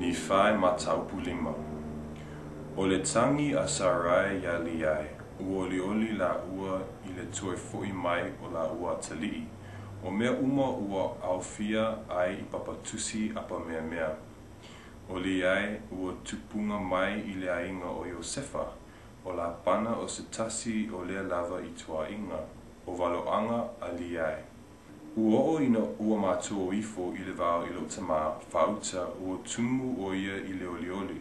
Nifai Mataupu 5. O le tagi a Sarai iā Liai, ua olioli lāua i le toe foʻi mai o lāua atalii, o mea uma ua aofia ai i papa tusi apameamea. O Liai ua tupuga mai i le aiga o Iosefa, o Lapana o se tasi o lea lava ituaiga, o valoaga a Liai. Ua oo ina ua matou o ifo i le vao i loʻu tamā, faauta, ua tumu ʻo ia i le olioli.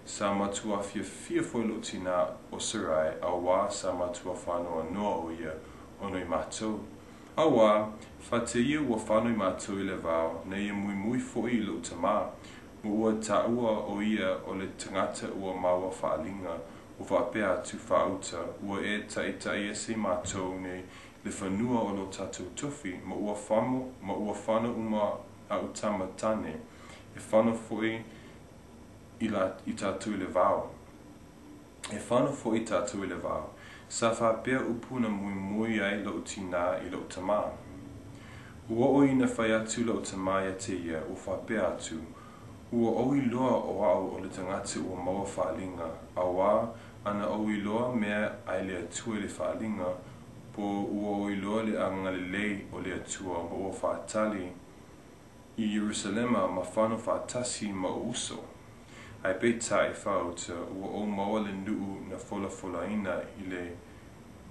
Sa matuā fiafia foi loʻu tinā ʻo Sarai, auā sa matuā faanoanoa ʻo ia ona i matou. Auā, fate ia ua fano i matou i le vao, na ia muimui foi i loʻu tamā, ma ua taua ʻo ia o le tagata ua maua faaliga, ua faapea atu, Faauta, ua e taʻitaʻi ese i matou nei le fanua o lo tatou tofi, ma ua famo, ma ua fano uma aʻu tama tane, e fano foi i la, i tatou i le vao. E fano foi tatou i le vao. Sa faapea upu na muimui ai loʻu tinā i loʻu tamā. Ua oo ina fai atu loʻu tamā ia te ia, ua faapea atu, Ua ou iloa o aʻu o le tagata ua maua faaliga, auā, ana ou iloa mea ai le Atua i le faaliga, po ua ou iloa le agalelei o le Atua ma ua faatali i Ierusalema ma fano faatasi ma ou uso. Ae peitai, faauta, ua ou maua le nuu na folafolaina i le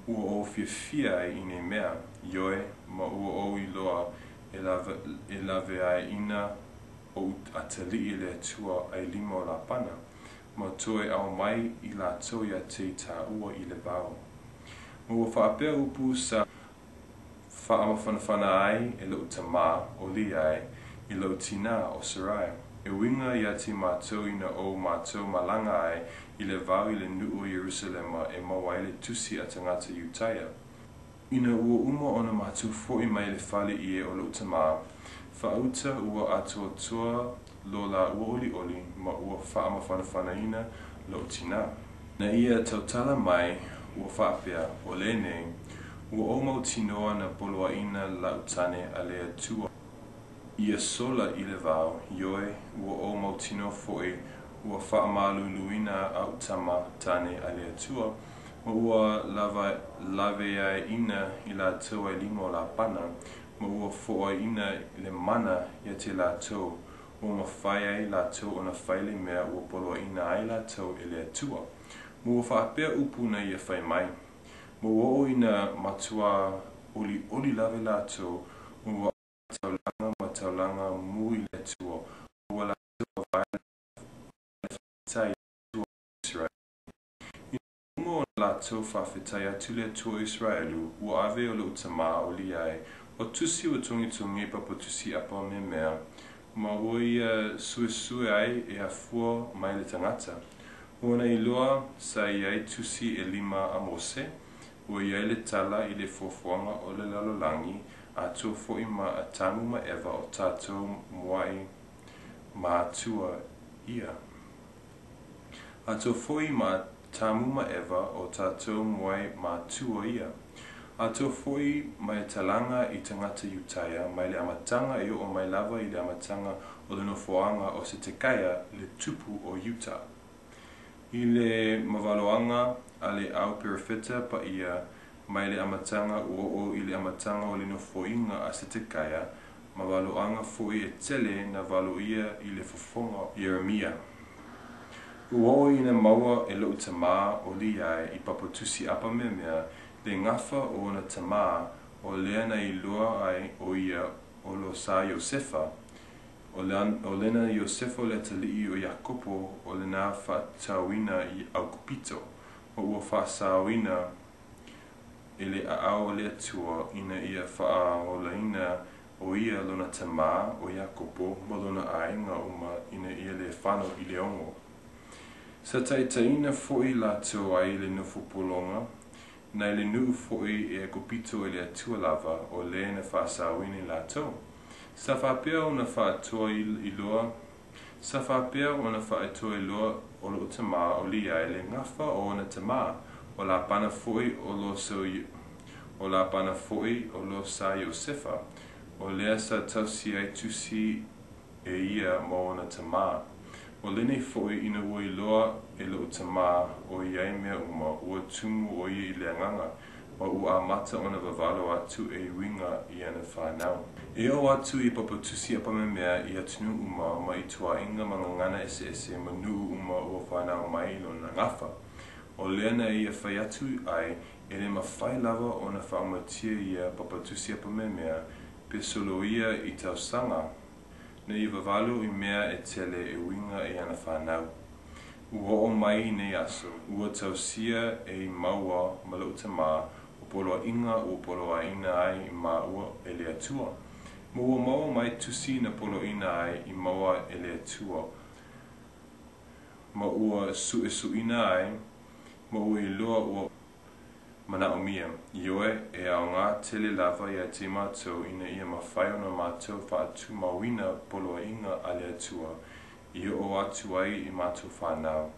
ua ou fiafia ai i nei mea, ioe, ma ua ou iloa e e laveaiina oʻu atalii e le Atua ai lima o Lapana, ma toe aumai i latou ia te i tāua i le vao. Ma ua faapea upu sa faamafanafana ai e loʻu tamā, ʻo Liai, i loʻu tinā, ʻo Sarai, e uiga ia te matou ina o matou malaga ai i le vao i le nuu o Ierusalema e maua ai le tusi a tagata Iutaia. Ina ua uma ona matou foʻi mai le fale ie o loʻu tamā, faauta ua atoatoa lo lāua olioli ma ua faamafanafanaina loʻu tinā. Na ia tautala mai ua faapea, O lenei, ua ou mautinoa na poloaina laʻu tane a le Atua ia sola i le vao, ioe, ua ou mautinoa foi ua faamaluluina aʻu tama tane a le Atua, ma ua laveaiina i latou ai lima o Lapana, ma ua foaiina le mana ia te latou, ua mafai ai latou ona fai le mea ua poloaiina ai latou e le Atua. Ma ua faapea upu na ia fai mai. Ma ua oo ina matuā olioli lava latou, ma ua taulaga ma taulaga mu i le Atua, ma ua latou mavae le faafetai i le Atua o Isaraelu. Ina ua uma ona latou faafetai atu i le Atua o Isaraelu, ua ave o loʻu tamā ʻo Liai o tusi ua togitogi i papa tusi apameamea, ma ua ia suesue ai e afua mai le tagata. Ua na iloa sa i ai tusi elima a Mose, ua i ai le tala i le fuafuaga o le lalolagi atoa foi ma Atamu ma Eva o tatou muai mātua ia. Atoa foi ma Atamu ma Eva o tatou muai mātua ia. Atoa foi ma e talaga i tagata Iutaia mai le amataga e oo mai lava i le amataga o le nofoaga o Setekaia le tupu o Iuta. I le mavaloaga a le au perofeta paia mai le amataga ua oo i le amataga o le nofoaiga a Setekaia, mavaloaga foi e tele na valoia i le fofoga o Ieremia. Ua oo ina maua e loʻu tamā ʻo Liai i papa tusi apameamea le gafa o ona tamā o lea na iloa ai ʻo ia o lo sa Iosefa, o lena Iosefa o le atalii o Iakopo o lena faatauina i Aukupito, ma ua faasaoina e le aao o le Atua ina ia faaolaina ʻo ia lona tamā ʻo Iakopo ma lona aiga uma ina ia le fano i le ogo. Sa taitaiina foi latou ai le nofo pologa, nai le nuu foi e Aikupito e le Atua lava o le na faasaoina i latou. Sa faapea ona faatoa iloa Sa faapea ona faatoa iloa o loʻu tamā ʻo Liai le gafa o ona tamā, o Lapana foi o lo o Lapana foi o lo sa Iosefa, o lea sa tausi ai tusi e ia ma ona tamā. O lenei foi ina ua iloa e loʻu Tamā o i ai mea uma, ua tumu ʻo ia i le Agaga, ma ua amata ona wawalo atu e uiga i ana whanau. E oo atu ia papa tusi apamemea i atunuu uma ma ituaiga ma gagana eseese ma nuu uma ua fanau mai i lona gafa. O lea na ia fai atu ai, e le mafai lava ona faaumatia ia papa tusi apamemea pe soloia i tausaga, na ia vavalo i mea e tele e uiga i ana fanau. Ua oo mai i nei aso, ua tausia e i maua ma loʻu tamā o poloaiga ua poloaiina ai i māua e le Atua. Ma ua maua mai tusi na poloaiina ai i maua e le Atua, ma ua suʻesuʻina ai, ma ua iloa ua manaʻomia. Ioe, e aogā tele lava ia te mātou ina ia mafai ona mātou faatumauina poloaiga a le Atua i oo atu ai i mātou whanau.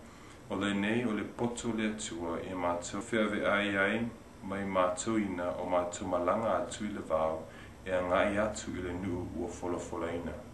O lenei o le poto o le Atua ia mātou feaveai ai mai mātou ina o mātou malaga atu i le vao e agai atu i le nuu ua folafolaina.